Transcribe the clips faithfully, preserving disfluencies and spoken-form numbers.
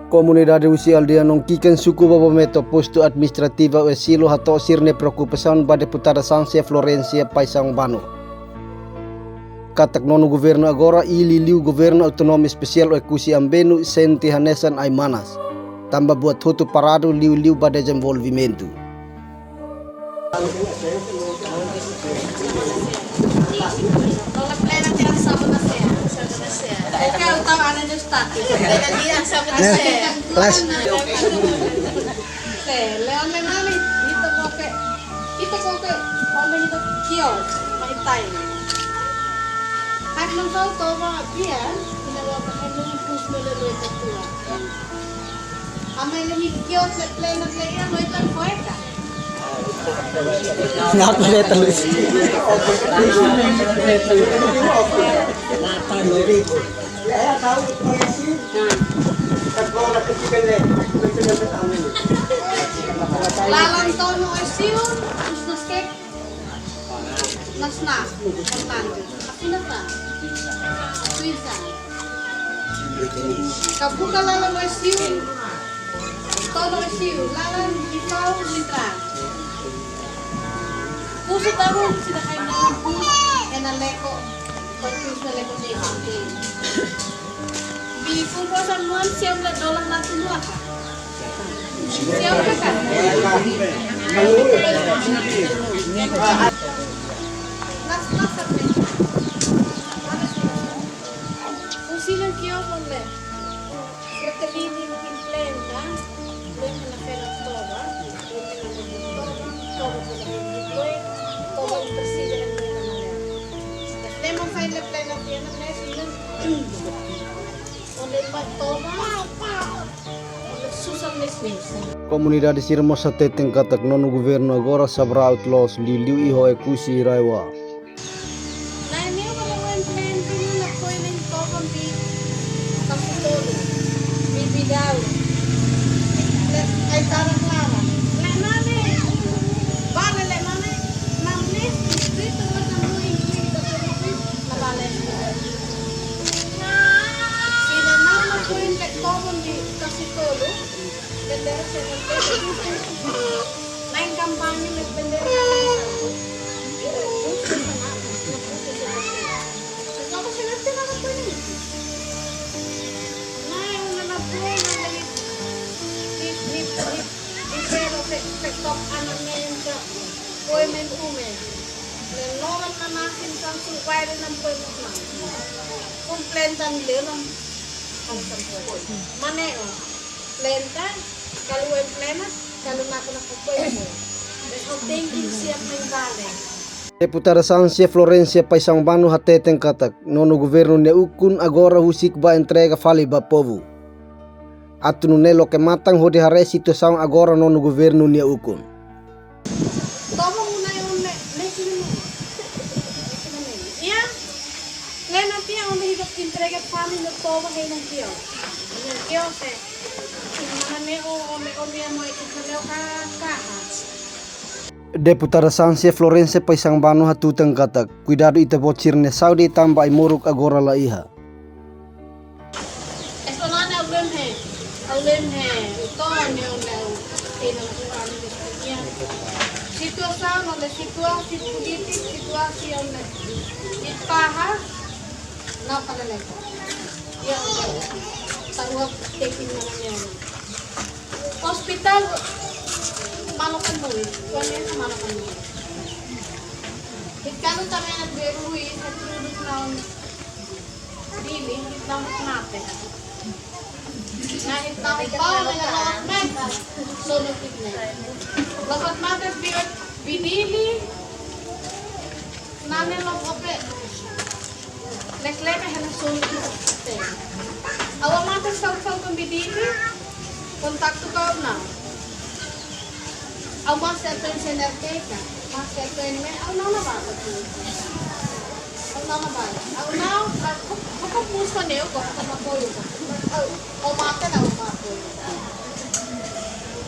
Komunidade husi aldeia Nonkikan, suku Babameto, postu administrativu Oesilo, hato'o sira-nia preokupasaun ba Deputada Sancia Florencia Paixão Bano katak nonu governu agora liuliu Governu Autonómiu Espesiál Oekusi Ambenu sente hanesan ai-manas, tanba buat hotu paradu liuliu ba dezenvolvimentu. Leon memang itu koke, itu koke, ome itu kio, mai tai. Hai nong kau toba biar, ina lo pakai nong kus mele lo itu tua. Ame le hikio le plena le ia lo itu koeka. Nggak boleh terus. Lalan tono Oesilo, terus naskek. Nasnas, Fernando. Aku nasnas. Aku insan. Kabuka lalan Oesilo. Tono Oesilo, lalan di kau litra. Pusu tahu, sida hai malam pus, ena leko, kau pus na leko de. Bi pun kosan nuan siam la dolar na tu nuan. Siam ka kan? Nas, nas, apa? Mana sih? Usilan kios on le. Serta ini mungkin plan kan? Plan na fera toba, plan na toba, toba toba ini plan, toba ini bersih dengan plan na mana. Tema saya le plan na tiana plan sini. Onde pa toba, onde susar nesnes. Komunidade sira mós hateten katak nonu governu agora sabraut loos liuliu iha Oekusi RAEOA. Nai meu balawan plan pinu na koi nen tohon di Kasutolu, di Bidau. Le, ai tara klara. Le mane, bale le mane, nam nes distrito wa nam no incluye Kasutolu, na bale. Sina nam na koi le tohon di Kasutolu. Bandeira sira ne'e. Na'in kampaña ne'e bandeira sira ne'e. Sira ne'e. Na'in ona na bola ne'e. Hip, hip, hip. Di sero se, se top ana menta. Koi men ume. Nen loron na nasin kan su baire nan koi men. Komplen tan le nan. Mane o. Plenta, kalu em plena, kalu nakon-nakon pois. Mas ha'u tenke siap main bale. Deputada Sancia Florencia Paixão Bano hateten katak nonu governu nia ukun agora husik ba entrega fali ba povu. Atu nune'e loke matan hodi haree situasaun agora nonu governu nia ukun. Toba munai onde, ne'e sini mo. Ne'e sini mo. Ia, lena tiha onde hidup entrega fali no toba hei nang kio. Nang kio se. Mana ne'e o, onde, onde amo e kita leo ka, kaha. Deputada Sancia Florencia Paixão Bano hatutan katak, kuidadu ita-boot sira-nia saúde tanba ai-moruk agora la iha. Estonane aulem he, aulem he, utone onde au, ina kuan distrinya. Situasaun onde, situasi polítika, situasi onde, ipaha, na para leko. Ia onde, tarua tekin mana neon. Hospital, malu kan bui, kuan neon malu kan bui. Ikan utama yang beru, itu duduk naon. Dili, hitam mate. Na hitam pau dengan lawak mate. Solo kidney. Lawak mate bi, bi Dili. Nane lo kope. Lek lek hena solo kidney. Awa mate sal sal kon bi Dili. Kontaktu kau na. Au masi atu en sener keka, masi atu en me, au nana bala tu. Au nana bala. Au nau, au, au, au busca neu ko, ko apoio ko. Au, au mate na au apoio.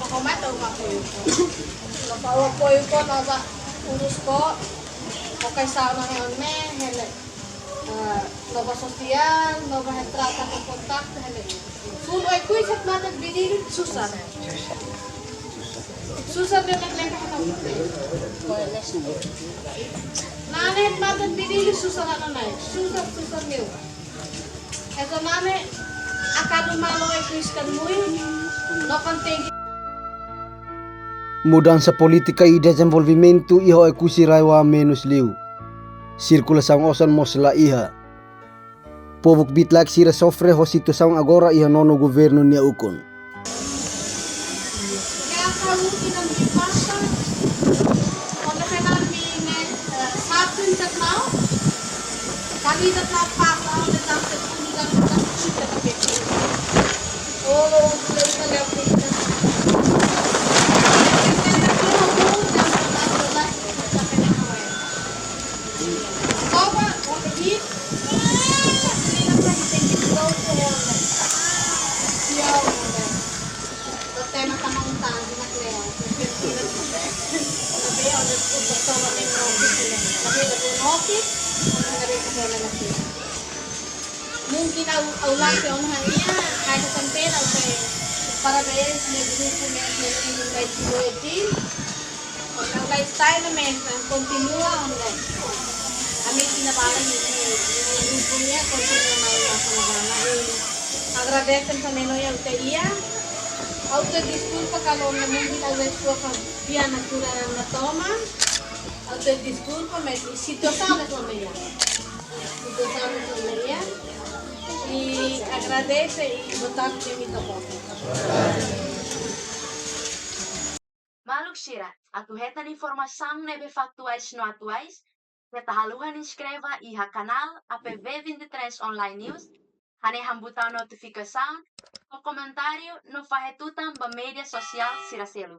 Au mate au apoio ko. Au apoio ko na ba urus ko. Ko kai sa na me, hele. Ah, no ba sosiál, no ba retrata ko kontaktu, hele. Kun Oekusi hatmatek Bidil susar. Susar ne'e ne'e ne'e. Nane hatmatek Bidil susar, nane. Susar, susar ne'e. Esa nane akadu malu Oekusi kan mui, no kan tenke. Mudansa polítika i dezenvolvimentu iha Oekusi RAEOA menus liu. Sirkulasaun osan mós la iha. Povu kbiit-laek sira sofre ho situasaun agora iha nono governu nia ukun. Mungkin ha'u, ha'u la'ós ona ha'u-nia, ha'u-nia sempena, oke. Parabéns, ne'e grupu, ne'e, ne'e, ne'e, ne'e, ne'e, Oke, lifestyle mesmu, kontinua, oke. Ami sira balik ne'e, ne'e, ne'e, ne'e, kontinua mai, mai, mai, mai. Agradese tanba ne'e, ne'e, oke, iha. Ha'u deskulpa kalau ne'e mungkin ha'u deskulpa, biar natura na toma. Ha'u deskulpa, mas situasaun ne'e toma iha. Situasaun ne'e toma iha. I agradese i boa tarde, mi toko. Maluk sira, atu hetan informasaun ne'ebé faktuais no atuais, keta haluha inskreve iha kanál A P V vinte e três Online News, hanehan butaun notifikasaun, fó komentáriu no fahe tutan ba média sosiál sira seluk.